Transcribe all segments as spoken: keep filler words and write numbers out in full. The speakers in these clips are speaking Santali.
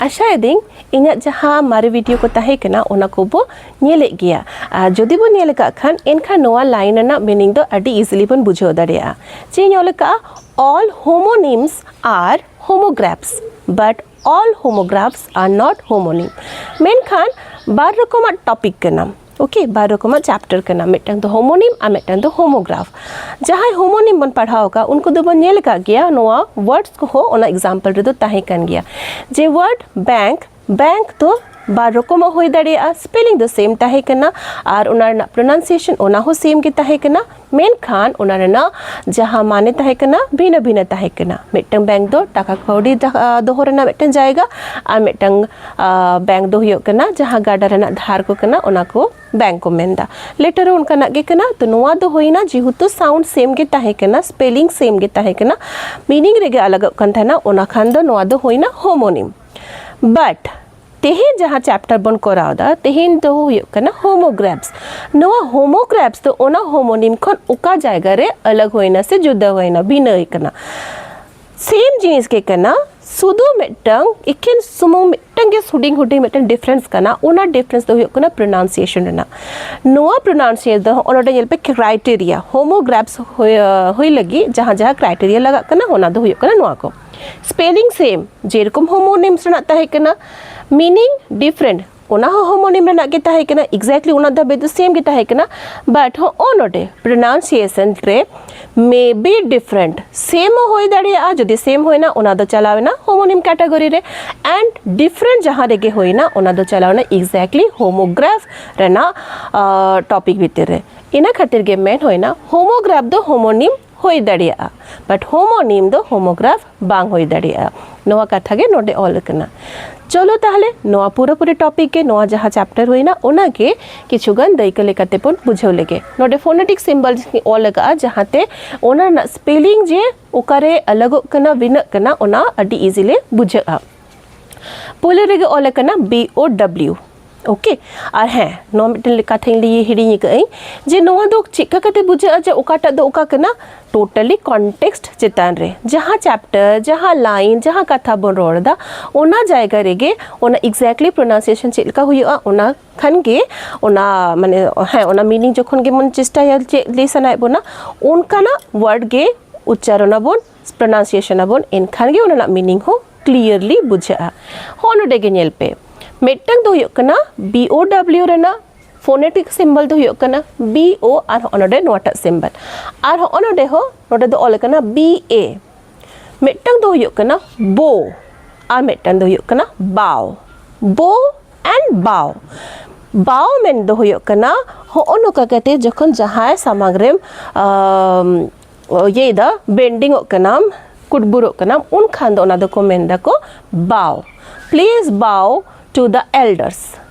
ᱟᱥᱟᱭᱮᱫᱟᱹᱧ ᱤᱧᱟᱹᱜ ᱡᱟᱦᱟᱸ ᱢᱟᱨᱮ ᱵᱷᱤᱰᱤᱭᱳ ᱠᱚ ᱛᱟᱦᱮᱸ ᱠᱟᱱᱟ, ᱚᱱᱟ ᱠᱚᱵᱚ ᱧᱮᱞᱮᱫ ᱜᱮᱭᱟ᱾ ᱟᱨ ᱡᱩᱫᱤ ᱵᱚ ᱧᱮᱞ ᱟᱠᱟᱫ ᱠᱷᱟᱱ, ᱮᱱᱠᱷᱟᱱ ᱱᱚᱣᱟ ᱞᱟᱭᱤᱱ ᱨᱮᱱᱟᱜ ᱢᱤᱱᱤᱝ ᱫᱚ ᱟᱹᱰᱤ ᱤᱡᱤᱞᱤ ᱵᱚᱱ ᱵᱩᱡᱷᱟᱹᱣ ᱫᱟᱲᱮᱭᱟᱜᱼᱟ᱾ ᱪᱮᱫ ᱤᱧ ᱚᱞ ᱟᱠᱟᱫᱼᱟ? All homonyms are homographs, but all homographs are not homonym. ᱢᱮᱱᱠᱷᱟᱱ ᱵᱟᱨ ᱨᱚᱠᱚᱢᱟᱜ ᱴᱚᱯᱤᱠ ᱠᱟᱱᱟ᱾ ᱳᱠᱮ, ᱵᱟᱨ ᱨᱚᱠᱚᱢᱟᱜ ᱪᱮᱯᱴᱟᱨ ᱠᱟᱱᱟ, ᱢᱤᱫᱴᱟᱝ ᱫᱚ ᱦᱳᱢᱳᱱᱤᱢ ᱟᱨ ᱢᱤᱫᱴᱟᱝ ᱫᱚ ᱦᱳᱢᱳᱜᱨᱟᱯᱷ᱾ ᱡᱟᱦᱟᱸᱭ ᱦᱳᱢᱳᱱᱤᱢ ᱵᱚᱱ ᱯᱟᱲᱦᱟᱣ ᱟᱠᱟᱫ, ᱩᱱᱠᱩ ᱫᱚᱵᱚᱱ ᱧᱮᱞ ᱟᱠᱟᱫ ᱜᱮᱭᱟ, ᱱᱚᱣᱟ ᱣᱟᱨᱰᱥ ᱠᱚᱦᱚᱸ ᱚᱱᱟ ᱮᱠᱥᱟᱢᱯᱚᱞ ᱨᱮᱫᱚ ᱛᱟᱦᱮᱸ ᱠᱟᱱ ᱜᱮᱭᱟ᱾ ᱡᱮ ᱣᱟᱨᱰ ᱵᱮᱝᱠ, ᱵᱮᱝᱠ ᱫᱚ ᱵᱟᱨ ᱨᱚᱠᱚᱢᱟᱜ ᱦᱩᱭ ᱫᱟᱲᱮᱭᱟᱜᱼᱟ, ᱥᱯᱮᱞᱤᱝ ᱫᱚ ᱥᱮᱢ ᱛᱟᱦᱮᱸ ᱠᱟᱱᱟ ᱟᱨ ᱚᱱᱟ ᱨᱮᱱᱟᱜ ᱯᱨᱚᱱᱟᱣᱱᱥᱤᱭᱮᱥᱚᱱ ᱚᱱᱟ ᱦᱚᱸ ᱥᱮᱢ ᱜᱮ ᱛᱟᱦᱮᱸ ᱠᱟᱱᱟ, ᱢᱮᱱᱠᱷᱟᱱ ᱚᱱᱟ ᱨᱮᱱᱟᱜ ᱡᱟᱦᱟᱸ ᱢᱟᱱᱮ ᱛᱟᱦᱮᱸ ᱠᱟᱱᱟ, ᱵᱷᱤᱱᱟᱹ ᱵᱷᱤᱱᱟᱹ ᱛᱟᱦᱮᱸ ᱠᱟᱱᱟ᱾ ᱢᱤᱫᱴᱟᱝ ᱵᱮᱝᱠ ᱫᱚ ᱴᱟᱠᱟ ᱠᱟᱹᱣᱰᱤ ᱫᱟ-, ᱫᱚᱦᱚ ᱨᱮᱱᱟᱜ ᱢᱤᱫᱴᱟᱝ ᱡᱟᱭᱜᱟ, ᱟᱨ ᱢᱤᱫᱴᱟᱝ, ᱟ, ᱵᱮᱝᱠ ᱫᱚ ᱦᱩᱭᱩᱜ ᱠᱟᱱᱟ ᱡᱟᱦᱟᱸ ᱜᱟᱰᱟ ᱨᱮᱱᱟᱜ ᱫᱷᱟᱨ ᱠᱚ ᱠᱟᱱᱟ, ᱚᱱᱟ ᱠᱚ ᱵᱮᱝᱠ ᱠᱚ ᱢᱮᱱᱫᱟ᱾ ᱞᱮᱴᱟᱨ ᱦᱚᱸ ᱚᱱᱠᱟᱱᱟᱜ ᱜᱮ ᱠᱟᱱᱟ᱾ ᱛᱚ ᱱᱚᱣᱟ ᱫᱚ ᱦᱩᱭᱱᱟ, ᱡᱮᱦᱮᱛᱩ ᱥᱟᱣᱩᱱᱰ ᱥᱮᱢ ᱜᱮ ᱛᱟᱦᱮᱸ ᱠᱟᱱᱟ, ᱥᱯᱮᱞᱤᱝ ᱥᱮᱢ ᱜᱮ ᱛᱟᱦᱮᱸ ᱠᱟᱱᱟ, ᱢᱤᱱᱤᱝ ᱨᱮᱜᱮ ᱟᱞᱟᱜᱚᱜ ᱠᱟᱱ ᱛᱟᱦᱮᱱᱟ, ᱚᱱᱟ ᱠᱷᱟᱱ ᱫᱚ ᱱᱚᱣᱟ ᱫᱚ ᱦᱩᱭᱱᱟ ᱦᱳᱢᱳᱱᱤᱢ᱾ ᱵᱟᱴ ᱛᱮᱦᱮᱧ ᱡᱟᱦᱟᱸ ᱪᱮᱯᱴᱟᱨ ᱵᱚᱱ ᱠᱚᱨᱟᱣ ᱮᱫᱟ, ᱛᱮᱦᱮᱧ ᱫᱚ ᱦᱩᱭᱩᱜ ᱠᱟᱱᱟ ᱦᱳᱢᱳᱜᱨᱟᱯᱷᱥ᱾ ᱱᱚᱣᱟ ᱦᱳᱢᱳᱜᱨᱟᱯᱷᱥ ᱫᱚ ᱚᱱᱟ ᱦᱳᱢᱳᱱᱤᱢ ᱠᱷᱚᱱ ᱚᱠᱟ ᱡᱟᱭᱜᱟ ᱨᱮ ᱟᱞᱟᱜᱽ ᱦᱩᱭᱱᱟ ᱥᱮ ᱡᱩᱫᱟᱹ ᱦᱩᱭᱱᱟ, ᱵᱷᱤᱱᱟᱹ ᱠᱟᱱᱟ? ᱥᱮᱢ ᱡᱤᱱᱤᱥ ᱜᱮ ᱠᱟᱱᱟ, ᱥᱩᱫᱷᱩ ᱢᱤᱫᱴᱟᱝ ᱮᱠᱷᱮᱱ ᱥᱩᱢᱩᱝ ᱢᱤᱫᱴᱟᱝ ᱜᱮ ᱦᱩᱰᱤᱧ ᱦᱩᱰᱤᱧ ᱢᱤᱫᱴᱟᱝ ᱰᱤᱯᱷᱟᱨᱮᱱᱥ ᱠᱟᱱᱟ᱾ ᱚᱱᱟ ᱰᱤᱯᱷᱟᱨᱮᱱᱥ ᱫᱚ ᱦᱩᱭᱩᱜ ᱠᱟᱱᱟ ᱯᱨᱚᱱᱟᱣᱱᱥᱤᱭᱮᱥᱚᱱ ᱨᱮᱱᱟᱜ᱾ ᱱᱚᱣᱟ ᱯᱨᱚᱱᱟᱣᱱᱥᱤᱭᱮᱥᱚᱱ ᱫᱚ ᱦᱚᱸᱜᱼᱚ ᱱᱚᱰᱮ ᱧᱮᱞ ᱯᱮ, ᱠᱨᱟᱭᱴᱮᱨᱤᱭᱟ, ᱦᱳᱢᱳᱜᱨᱟᱯᱷᱥ ᱦᱩᱭ, ᱦᱩᱭ ᱞᱟᱹᱜᱤᱫ ᱡᱟᱦᱟᱸ ᱡᱟᱦᱟᱸ ᱠᱨᱟᱭᱴᱮᱨᱤᱭᱟ ᱞᱟᱜᱟᱜ ᱠᱟᱱᱟ, ᱚᱱᱟ ᱫᱚ ᱦᱩᱭᱩᱜ ᱠᱟᱱᱟ ᱱᱚᱣᱟ ᱠᱚ᱾ ᱥᱯᱮᱞᱤᱝ ᱥᱮᱢ, ᱡᱮᱨᱚᱠᱚᱢ ᱦᱳᱢᱳᱱᱤᱢᱥ ᱨᱮᱱᱟᱜ ᱛᱟᱦᱮᱸ ᱠᱟᱱᱟ, ᱢᱤᱱᱤᱝ ᱰᱤᱯᱷᱟᱨᱮᱱᱴ, ᱚᱱᱟ ᱦᱚᱸ ᱦᱳᱢᱳᱱᱤᱢ ᱨᱮᱱᱟᱜ ᱜᱮ ᱛᱟᱦᱮᱸ ᱠᱟᱱᱟ, ᱮᱠᱡᱮᱠᱴᱞᱤ ᱚᱱᱟ ᱫᱷᱟᱹᱵᱤᱡ ᱫᱚ ᱥᱮᱢ ᱜᱮ ᱛᱟᱦᱮᱸ ᱠᱟᱱᱟ᱾ ᱵᱟᱴ ᱦᱚᱸᱜᱼᱚ ᱱᱚᱰᱮ ᱯᱨᱚᱱᱟᱣᱱᱥᱤᱭᱮᱥᱚᱱ ᱨᱮ ᱢᱮ ᱵᱤ ᱰᱤᱯᱷᱟᱨᱮᱱᱴ, ᱥᱮᱢ ᱦᱚᱸ ᱦᱩᱭ ᱫᱟᱲᱮᱭᱟᱜᱼᱟ᱾ ᱡᱩᱫᱤ ᱥᱮᱢ ᱦᱩᱭᱱᱟ, ᱚᱱᱟ ᱫᱚ ᱪᱟᱞᱟᱣ ᱮᱱᱟ ᱦᱳᱢᱳᱱᱤᱢ ᱠᱮᱴᱟᱜᱚᱨᱤ ᱨᱮ, ᱮᱱᱰ ᱰᱤᱯᱷᱟᱨᱮᱱᱴ ᱡᱟᱦᱟᱸ ᱨᱮᱜᱮ ᱦᱩᱭᱱᱟ, ᱚᱱᱟ ᱫᱚ ᱪᱟᱞᱟᱣ ᱮᱱᱟ ᱮᱠᱡᱮᱠᱴᱞᱤ ᱦᱳᱢᱳᱜᱨᱟᱯᱷ ᱨᱮᱱᱟᱜ, ᱟ, ᱴᱚᱯᱤᱠ ᱵᱷᱤᱛᱤᱨ ᱨᱮ᱾ ᱤᱱᱟᱹ ᱠᱷᱟᱹᱛᱤᱨ ᱜᱮ ᱢᱮᱱ ᱦᱩᱭᱱᱟ, ᱦᱳᱢᱳᱜᱨᱟᱯᱷ ᱫᱚ ᱦᱳᱢᱳᱱᱤᱢ ᱦᱩᱭ ᱫᱟᱲᱮᱭᱟᱜᱼᱟ, ᱵᱟᱴ ᱦᱳᱢᱳᱱᱤᱢ ᱫᱚ ᱦᱳᱢᱳᱜᱨᱟᱯᱷ ᱵᱟᱝ ᱦᱩᱭ ᱫᱟᱲᱮᱭᱟᱜᱼᱟ᱾ ᱱᱚᱣᱟ ᱠᱟᱛᱷᱟ ᱜᱮ ᱱᱚᱰᱮ ᱚᱞ ᱟᱠᱟᱱᱟ᱾ ᱪᱚᱞᱚ ᱛᱟᱦᱞᱮ, ᱱᱚᱣᱟ ᱯᱩᱨᱟᱹᱯᱩᱨᱤ ᱴᱚᱯᱤᱠ ᱜᱮ, ᱱᱚᱣᱟ ᱡᱟᱦᱟᱸ ᱪᱮᱯᱴᱟᱨ ᱦᱩᱭᱱᱟ, ᱚᱱᱟ ᱜᱮ ᱠᱤᱪᱷᱩ ᱜᱟᱱ ᱫᱟᱹᱭᱠᱟᱹ ᱞᱮᱠᱟᱛᱮ ᱵᱚᱱ ᱵᱩᱡᱷᱟᱹᱣ ᱞᱮᱜᱮ᱾ ᱱᱚᱰᱮ ᱯᱷᱳᱱᱮᱴᱤᱠ ᱥᱤᱢᱵᱚᱞ ᱚᱞ ᱟᱠᱟᱜᱼᱟ, ᱡᱟᱦᱟᱸᱛᱮ ᱚᱱᱟ ᱨᱮᱱᱟᱜ ᱥᱯᱮᱞᱤᱝ ᱡᱮ ᱚᱠᱟᱨᱮ ᱟᱞᱟᱜᱚᱜ ᱠᱟᱱᱟ, ᱵᱷᱤᱱᱟᱹᱜ ᱠᱟᱱᱟ, ᱚᱱᱟ ᱟᱹᱰᱤ ᱤᱡᱤᱞᱤ ᱵᱩᱡᱷᱟᱹᱜᱼᱟ᱾ ᱯᱳᱭᱞᱳ ᱨᱮᱜᱮ ᱚᱞ ᱟᱠᱟᱱᱟ ᱵᱤ ᱳ ᱰᱟᱵᱽᱞᱤᱭᱩ, ᱳᱠᱮ᱾ ᱟᱨ ᱦᱮᱸ, ᱱᱚᱣᱟ ᱢᱤᱫᱴᱮᱱ ᱠᱟᱛᱷᱟᱧ ᱞᱟᱹᱭ ᱦᱤᱲᱤᱧ ᱟᱠᱟᱫᱟᱹᱧ, ᱡᱮ ᱱᱚᱣᱟ ᱫᱚ ᱪᱮᱫ ᱞᱮᱠᱟ ᱠᱟᱛᱮ ᱵᱩᱡᱷᱟᱹᱜᱼᱟ ᱡᱮ ᱚᱠᱟᱴᱟᱜ ᱫᱚ ᱚᱠᱟ ᱠᱟᱱᱟ? ᱴᱳᱴᱟᱞᱤ ᱠᱚᱱᱴᱮᱠᱥᱴ ᱪᱮᱛᱟᱱ ᱨᱮ, ᱡᱟᱦᱟᱸ ᱪᱮᱯᱴᱟᱨ, ᱡᱟᱦᱟᱸ ᱞᱟᱭᱤᱱ, ᱡᱟᱦᱟᱸ ᱠᱟᱛᱷᱟ ᱵᱚᱱ ᱨᱚᱲ ᱮᱫᱟ, ᱚᱱᱟ ᱡᱟᱭᱜᱟ ᱨᱮᱜᱮ ᱚᱱᱟ ᱮᱠᱡᱮᱠᱴᱞᱤ ᱯᱨᱚᱱᱟᱣᱱᱥᱤᱭᱮᱥᱚᱱ ᱪᱮᱫ ᱞᱮᱠᱟ ᱦᱩᱭᱩᱜᱼᱟ, ᱚᱱᱟ ᱠᱷᱟᱱ ᱜᱮ ᱚᱱᱟ, ᱢᱟᱱᱮ, ᱦᱮᱸ, ᱚᱱᱟ ᱢᱤᱱᱤᱝ ᱡᱚᱠᱷᱚᱱ ᱜᱮᱵᱚᱱ ᱪᱮᱥᱴᱟᱭᱟ, ᱪᱮᱫ ᱞᱟᱹᱭ ᱥᱟᱱᱟᱭᱮᱫ ᱵᱚᱱᱟ, ᱚᱱᱠᱟᱱᱟᱜ ᱣᱟᱨᱰ ᱜᱮ ᱩᱪᱪᱟᱨᱚᱱ ᱟᱵᱚᱱ, ᱯᱨᱚᱱᱟᱣᱱᱥᱤᱭᱮᱥᱚᱱ ᱟᱵᱚᱱ, ᱮᱱᱠᱷᱟᱱ ᱜᱮ ᱚᱱᱟ ᱨᱮᱱᱟᱜ ᱢᱤᱱᱤᱝ ᱦᱚᱸ ᱠᱞᱤᱭᱟᱨᱞᱤ ᱵᱩᱡᱷᱟᱹᱜᱼᱟ᱾ ᱦᱚᱸ, ᱱᱚᱰᱮ ᱜᱮ ᱧᱮᱞ ᱯᱮ, ᱢᱤᱫᱴᱟᱝ ᱫᱚ ᱦᱩᱭᱩᱜ ᱠᱟᱱᱟ ᱵᱤ ᱳ ᱰᱟᱵᱞᱤᱭᱩ ᱨᱮᱱᱟᱜ ᱯᱷᱳᱱᱮᱴᱤᱠ ᱥᱤᱢᱵᱚᱞ ᱫᱚ ᱦᱩᱭᱩᱜ ᱠᱟᱱᱟ ᱵᱤ ᱳ, ᱟᱨ ᱦᱚᱸᱜᱼᱚ ᱱᱚᱰᱮ ᱱᱚᱣᱟᱴᱟᱜ ᱥᱤᱢᱵᱚᱞ, ᱟᱨ ᱦᱚᱸᱜᱼᱚ ᱱᱚᱰᱮ ᱦᱚᱸ, ᱱᱚᱰᱮ ᱫᱚ ᱚᱞ ᱟᱠᱟᱱᱟ ᱵᱤ ᱮ᱾ ᱢᱤᱫᱴᱟᱝ ᱫᱚ ᱦᱩᱭᱩᱜ ᱠᱟᱱᱟ ᱵᱳ, ᱟᱨ ᱢᱤᱫᱴᱟᱝ ᱫᱚ ᱦᱩᱭᱩᱜ ᱠᱟᱱᱟ ᱵᱟᱣ᱾ ᱵᱳ ᱮᱱᱰ ᱵᱟᱣ᱾ ᱵᱟᱣ ᱢᱮᱱ ᱫᱚ ᱦᱩᱭᱩᱜ ᱠᱟᱱᱟ ᱦᱚᱸᱜᱼᱚ ᱱᱚᱝᱠᱟ ᱠᱟᱛᱮ ᱡᱚᱠᱷᱚᱱ ᱡᱟᱦᱟᱸᱭ ᱥᱟᱢᱟᱝ ᱨᱮᱢ, ᱟᱢ, ᱤᱭᱟᱹᱭᱮᱫᱟ, ᱵᱮᱱᱰᱤᱝ ᱚᱜ ᱠᱟᱱᱟᱢ, ᱠᱩᱴᱵᱩᱨᱚᱜ ᱠᱟᱱᱟᱢ, ᱩᱱᱠᱷᱟᱱ ᱫᱚ ᱚᱱᱟ ᱫᱚᱠᱚ ᱢᱮᱱ ᱫᱟᱠᱚ ᱵᱟᱣ᱾ Please bow to the elders.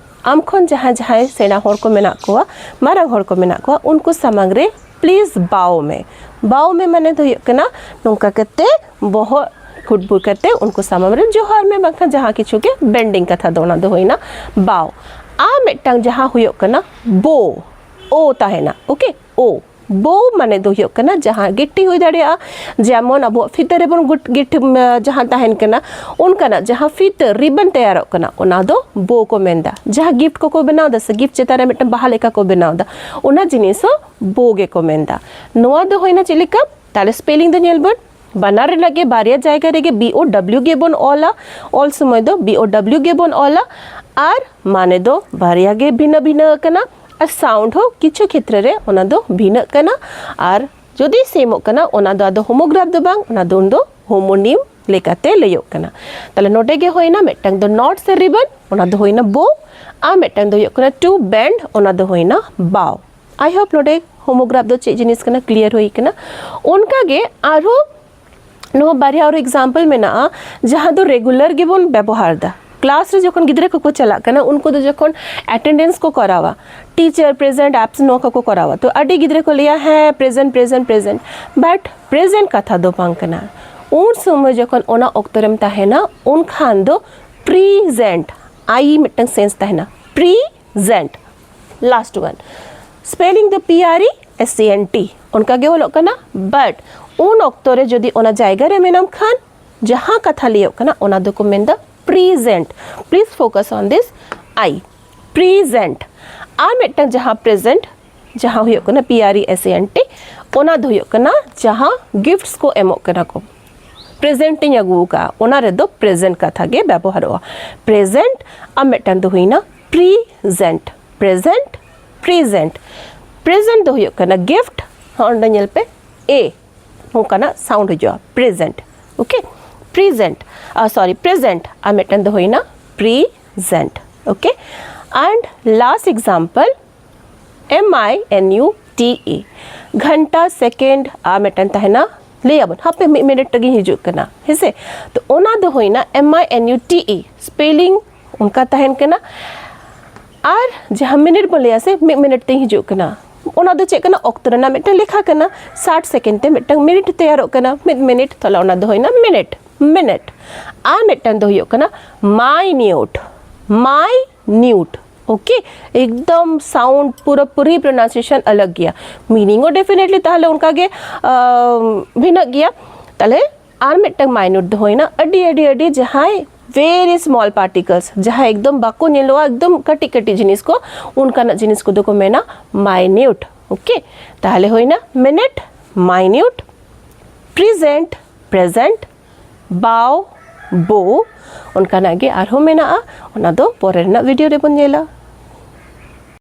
ᱟᱢ ᱠᱷᱚᱱ ᱡᱟᱦᱟᱸᱭ ᱡᱟᱦᱟᱸᱭ ᱥᱮᱬᱟ ᱦᱚᱲ ᱠᱚ ᱢᱮᱱᱟᱜ ᱠᱚᱣᱟ, ᱢᱟᱨᱟᱝ ᱦᱚᱲ ᱠᱚ ᱢᱮᱱᱟᱜ ᱠᱚᱣᱟ, ᱩᱱᱠᱩ ᱥᱟᱢᱟᱝ ᱨᱮ ᱯᱞᱤᱡᱽ ᱵᱟᱣ ᱢᱮ᱾ ᱵᱟᱣ ᱢᱮ ᱢᱟᱱᱮ ᱫᱚ ᱦᱩᱭᱩᱜ ᱠᱟᱱᱟ ᱱᱚᱝᱠᱟ ᱠᱟᱛᱮ ᱵᱚᱦᱚᱜ ᱠᱩᱴᱵᱩᱨ ᱠᱟᱛᱮ ᱩᱱᱠᱩ ᱥᱟᱢᱟᱝ ᱨᱮ ᱡᱚᱦᱟᱨ ᱢᱮ, ᱵᱟᱝᱠᱷᱟᱱ ᱡᱟᱦᱟᱸ ᱠᱤᱪᱷᱩ ᱜᱮ ᱵᱮᱱᱰᱤᱝ ᱠᱟᱛᱷᱟ ᱫᱚ ᱚᱱᱟ ᱫᱚ ᱦᱩᱭᱱᱟ ᱵᱟᱣ᱾ ᱟᱨ ᱢᱤᱫᱴᱟᱝ ᱡᱟᱦᱟᱸ ᱦᱩᱭᱩᱜ ᱠᱟᱱᱟ ᱵᱳ, ᱳ ᱛᱟᱦᱮᱱᱟ, ᱳᱠᱮ, ᱳ᱾ ᱵᱳ ᱢᱟᱱᱮ ᱫᱚ ᱦᱩᱭᱩᱜ ᱠᱟᱱᱟ ᱡᱟᱦᱟᱸ ᱜᱤᱴᱤ ᱦᱩᱭ ᱫᱟᱲᱮᱭᱟᱜᱼᱟ, ᱡᱮᱢᱚᱱ ᱟᱵᱚᱣᱟᱜ ᱯᱷᱤᱛᱟᱹ ᱨᱮᱵᱚᱱ ᱜᱩᱴ-, ᱜᱤᱴ-, ᱡᱟᱦᱟᱸ ᱛᱟᱦᱮᱱ ᱠᱟᱱᱟ, ᱚᱱᱠᱟᱱᱟᱜ ᱡᱟᱦᱟᱸ ᱯᱷᱤᱛᱟᱹ ᱨᱤᱵᱚᱱ ᱛᱮᱭᱟᱨᱚᱜ ᱠᱟᱱᱟ, ᱚᱱᱟ ᱫᱚ ᱵᱳ ᱠᱚ ᱢᱮᱱᱫᱟ᱾ ᱡᱟᱦᱟᱸ ᱜᱤᱯᱷᱴ ᱠᱚᱠᱚ ᱵᱮᱱᱟᱣ ᱮᱫᱟ ᱥᱮ, ᱜᱤᱯᱷᱴ ᱪᱮᱛᱟᱱ ᱨᱮ ᱢᱤᱫᱴᱟᱝ ᱵᱟᱦᱟ ᱞᱮᱠᱟ ᱠᱚ ᱵᱮᱱᱟᱣ ᱮᱫᱟ, ᱚᱱᱟ ᱡᱤᱱᱤᱥ ᱦᱚᱸ ᱵᱳ ᱜᱮᱠᱚ ᱢᱮᱱᱫᱟ᱾ ᱱᱚᱣᱟ ᱫᱚ ᱦᱩᱭᱱᱟ ᱪᱮᱫ ᱞᱮᱠᱟ? ᱛᱟᱦᱞᱮ ᱥᱯᱮᱞᱤᱝ ᱫᱚ ᱧᱮᱞ ᱵᱚᱱ, ᱵᱟᱱᱟᱨ ᱨᱮᱱᱟᱜ ᱜᱮ ᱵᱟᱨᱭᱟ ᱡᱟᱭᱜᱟ ᱨᱮᱜᱮ ᱵᱤ ᱳ ᱰᱟᱵᱞᱤᱭᱩ ᱜᱮᱵᱚᱱ ᱚᱞᱟ, ᱚᱞ ᱥᱚᱢᱚᱭ ᱫᱚ ᱵᱤ ᱳ ᱰᱟᱵᱞᱤᱭᱩ ᱜᱮᱵᱚᱱ ᱚᱞᱟ, ᱟᱨ ᱢᱟᱱᱮ ᱫᱚ ᱵᱟᱨᱭᱟ ᱜᱮ ᱵᱷᱤᱱᱟᱹ ᱵᱷᱤᱱᱟᱹ ᱟᱠᱟᱱᱟ, ᱟᱨ ᱥᱟᱣᱩᱱᱰ ᱦᱚᱸ ᱠᱤᱪᱷᱩ ᱠᱷᱮᱛᱨᱮ ᱨᱮ ᱚᱱᱟ ᱫᱚ ᱵᱷᱤᱱᱟᱹᱜ ᱠᱟᱱᱟ, ᱟᱨ ᱡᱩᱫᱤ ᱥᱮᱢᱚᱜ ᱠᱟᱱᱟ, ᱚᱱᱟ ᱫᱚ ᱟᱫᱚ ᱦᱳᱢᱳᱜᱨᱟᱯ ᱫᱚ ᱵᱟᱝ, ᱚᱱᱟ ᱫᱚ ᱩᱱᱫᱚ ᱦᱳᱢᱳᱱᱤᱢ ᱞᱮᱠᱟᱛᱮ ᱞᱟᱹᱭᱚᱜ ᱠᱟᱱᱟ᱾ ᱛᱟᱦᱞᱮ ᱱᱚᱰᱮ ᱜᱮ ᱦᱩᱭᱱᱟ ᱢᱤᱫᱴᱟᱝ ᱫᱚ ᱱᱚᱴ ᱥᱮ ᱨᱤᱵᱚᱱ, ᱚᱱᱟ ᱫᱚ ᱦᱩᱭᱱᱟ ᱵᱳ, ᱟᱨ ᱢᱤᱫᱴᱟᱝ ᱫᱚ ᱦᱩᱭᱩᱜ ᱠᱟᱱᱟ ᱴᱩ ᱵᱮᱱᱰ, ᱚᱱᱟ ᱫᱚ ᱦᱩᱭᱱᱟ ᱵᱟᱣ᱾ ᱟᱭ ᱦᱳᱯ ᱱᱚᱰᱮ ᱦᱳᱢᱳᱜᱨᱟᱯ ᱫᱚ ᱪᱮᱫ ᱡᱤᱱᱤᱥ ᱠᱟᱱᱟ ᱠᱞᱤᱭᱟᱨ ᱦᱩᱭ ᱠᱟᱱᱟ᱾ ᱚᱱᱠᱟ ᱜᱮ ᱟᱨᱦᱚᱸ ᱱᱚᱣᱟ ᱵᱟᱨᱭᱟ ᱟᱨᱚ ᱮᱠᱡᱟᱢᱯᱚᱞ ᱢᱮᱱᱟᱜᱼᱟ, ᱡᱟᱦᱟᱸ ᱫᱚ ᱨᱮᱜᱩᱞᱟᱨ ᱜᱮᱵᱚᱱ ᱵᱮᱵᱚᱦᱟᱨ ᱫᱟ᱾ ᱠᱞᱟᱥ ᱨᱮ ᱡᱚᱠᱷᱚᱱ ᱜᱤᱫᱽᱨᱟᱹ ᱠᱚᱠᱚ ᱪᱟᱞᱟᱜ ᱠᱟᱱᱟ, ᱩᱱᱠᱩ ᱫᱚ ᱡᱚᱠᱷᱚᱱ ᱮᱴᱮᱱᱰᱮᱱᱥ ᱠᱚ ᱠᱚᱨᱟᱣᱟ, ᱴᱤᱪᱟᱨ ᱯᱨᱮᱡᱮᱱᱴ, ᱟᱵᱥᱮᱱᱴ, ᱱᱚᱣᱟ ᱠᱚᱠᱚ ᱠᱚᱨᱟᱣᱟ, ᱛᱚ ᱟᱹᱰᱤ ᱜᱤᱫᱽᱨᱟᱹ ᱠᱚ ᱞᱟᱹᱭᱟ, "ᱦᱮᱸ, ᱯᱨᱮᱡᱮᱱᱴ, ᱯᱨᱮᱡᱮᱱᱴ, ᱯᱨᱮᱡᱮᱱᱴ", ᱵᱟᱴ ᱯᱨᱮᱡᱮᱱᱴ ᱠᱟᱛᱷᱟ ᱫᱚ ᱵᱟᱝ ᱠᱟᱱᱟ᱾ ᱩᱱ ᱥᱚᱢᱚᱭ ᱡᱚᱠᱷᱚᱱ ᱚᱱᱟ ᱚᱠᱛᱚ ᱨᱮᱢ ᱛᱟᱦᱮᱱᱟ, ᱩᱱᱠᱷᱟᱱ ᱫᱚ ᱯᱨᱤᱡᱮᱱᱴ, ᱟᱭ ᱢᱤᱫᱴᱟᱝ ᱥᱮᱱᱥ ᱛᱟᱦᱮᱱᱟ, Present. Last one. Spelling ᱫᱚ P R E S E N T ᱚᱱᱠᱟ ᱜᱮ ᱚᱞᱚᱜ ᱠᱟᱱᱟ, but ᱩᱱ ᱚᱠᱛᱚ ᱨᱮ ᱡᱩᱫᱤ ᱚᱱᱟ ᱡᱟᱭᱜᱟ ᱨᱮ ᱢᱮᱱᱟᱢ ᱠᱷᱟᱱ, ᱡᱟᱦᱟᱸ ᱠᱟᱛᱷᱟ ᱞᱟᱹᱭᱚᱜ ᱠᱟᱱᱟ ᱚᱱᱟ ᱫᱚᱠᱚ ᱢᱮᱱᱫᱟ present. Please focus on this I. Present. ᱟᱨ ᱢᱤᱫᱴᱟᱝ ᱡᱟᱦᱟᱸ present, ᱡᱟᱦᱟᱸ ᱦᱩᱭᱩᱜ ᱠᱟᱱᱟ P R E S E N T, ᱚᱱᱟ ᱫᱚ ᱦᱩᱭᱩᱜ ᱠᱟᱱᱟ ᱡᱟᱦᱟᱸ gifts ᱠᱚ ᱮᱢᱚᱜ ᱠᱟᱱᱟ ᱠᱚ, present ᱤᱧ ᱟᱹᱜᱩ ᱟᱠᱟᱫᱼᱟ, ᱚᱱᱟ ᱨᱮᱫᱚ present ᱠᱟᱛᱷᱟ ᱜᱮ ᱵᱮᱵᱚᱦᱟᱨᱚᱜᱼᱟ. Present. ᱟᱨ ᱢᱤᱫᱴᱟᱝ ᱫᱚ ᱦᱩᱭᱱᱟ present. Present. Present. Present ᱫᱚ ᱦᱩᱭᱩᱜ ᱠᱟᱱᱟ gift. ᱦᱚᱸ, ᱚᱸᱰᱮ ᱧᱮᱞ ᱯᱮ, A ᱱᱚᱝᱠᱟᱱᱟᱜ sound ᱦᱤᱡᱩᱜᱼᱟ, present. Okay, present. Sorry, present. ᱟᱨ ᱢᱤᱫᱴᱟᱝ ᱫᱚ ᱦᱩᱭᱱᱟ present. Okay, and last example, M I N U T E. ᱜᱷᱚᱱᱴᱟ, second, ᱟᱨ ᱢᱤᱫᱴᱟᱝ ᱛᱟᱦᱮᱱᱟ, ᱞᱟᱹᱭᱟᱵᱚᱱ ᱦᱟᱯᱮ ᱢᱤᱫ ᱢᱤᱱᱤᱴ ᱨᱮᱜᱮᱧ ᱦᱤᱡᱩᱜ ᱠᱟᱱᱟ, ᱦᱮᱸᱥᱮ? ᱛᱚ ᱚᱱᱟ ᱫᱚ ᱦᱩᱭᱱᱟ M I N U T E, spelling ᱚᱱᱠᱟ ᱛᱟᱦᱮᱱ ᱠᱟᱱᱟ. ᱟᱨ ᱡᱟᱦᱟᱸ ᱢᱤᱱᱤᱴ ᱵᱚᱱ ᱞᱟᱹᱭᱟ ᱥᱮ, ᱢᱤᱫ ᱢᱤᱱᱤᱴ ᱛᱮᱧ ᱦᱤᱡᱩᱜ ᱠᱟᱱᱟ, ᱚᱱᱟ ᱫᱚ ᱪᱮᱫ ᱠᱟᱱᱟ? ᱚᱠᱛᱚ ᱨᱮᱱᱟᱜ ᱢᱤᱫᱴᱟᱝ ᱞᱮᱠᱷᱟ ᱠᱟᱱᱟ. ᱥᱟᱴ second ᱛᱮ ᱢᱤᱫᱴᱟᱝ ᱢᱤᱱᱤᱴ ᱛᱮᱭᱟᱨᱚᱜ ᱠᱟᱱᱟ, ᱢᱤᱫ ᱢᱤᱱᱤᱴ, ᱛᱟᱦᱚᱞᱮ ᱚᱱᱟ ᱫᱚ ᱦᱩᱭᱱᱟ ᱢᱤᱱᱤᱴ. ᱢᱤᱱᱤᱴ. ᱟᱨ ᱢᱤᱫᱴᱟᱝ ᱫᱚ ᱦᱩᱭᱩᱜ ᱠᱟᱱᱟ minute. Minute. Okay, ᱮᱠᱫᱚᱢ sound ᱯᱩᱨᱟᱹᱯᱩᱨᱤ pronunciation ᱟᱞᱟᱜᱽ ᱜᱮᱭᱟ, meaning ᱦᱚᱸ definitely ᱛᱟᱦᱚᱞᱮ ᱚᱱᱠᱟ ᱜᱮ ᱟᱢ, ᱵᱷᱤᱱᱟᱹᱜ ᱜᱮᱭᱟ. ᱛᱟᱦᱚᱞᱮ ᱟᱨ ᱢᱤᱫᱴᱟᱝ minute ᱫᱚ ᱦᱩᱭᱱᱟ ᱟᱹᱰᱤ ᱟᱹᱰᱤ ᱟᱹᱰᱤ ᱡᱟᱦᱟᱸᱭ very small particles, ᱡᱟᱦᱟᱸᱭ ᱮᱠᱫᱚᱢ ᱵᱟᱠᱚ ᱧᱮᱞᱚᱜᱼᱟ, ᱮᱠᱫᱚᱢ ᱠᱟᱹᱴᱤᱡ ᱠᱟᱹᱴᱤᱡ ᱡᱤᱱᱤᱥ ᱠᱚ, ᱚᱱᱠᱟᱱᱟᱜ ᱡᱤᱱᱤᱥ ᱠᱚᱫᱚ ᱠᱚ ᱢᱮᱱᱟ minute. Okay, ᱛᱟᱦᱚᱞᱮ ᱦᱩᱭᱱᱟ ᱢᱤᱱᱤᱴ, ᱢᱟᱭᱱᱤᱭᱩᱴ, ᱯᱨᱮᱡᱮᱱᱴ, ᱯᱨᱮᱡᱮᱱᱴ, ᱵᱟᱣ, ᱵᱳ, ᱚᱱᱠᱟᱱᱟᱜ ᱜᱮ ᱟᱨᱦᱚᱸ ᱢᱮᱱᱟᱜᱼᱟ, ᱚᱱᱟ ᱫᱚ ᱯᱚᱨᱮ ᱨᱮᱱᱟᱜ ᱵᱷᱤᱰᱤᱭᱳ ᱨᱮᱵᱚᱱ ᱧᱮᱞᱟ᱾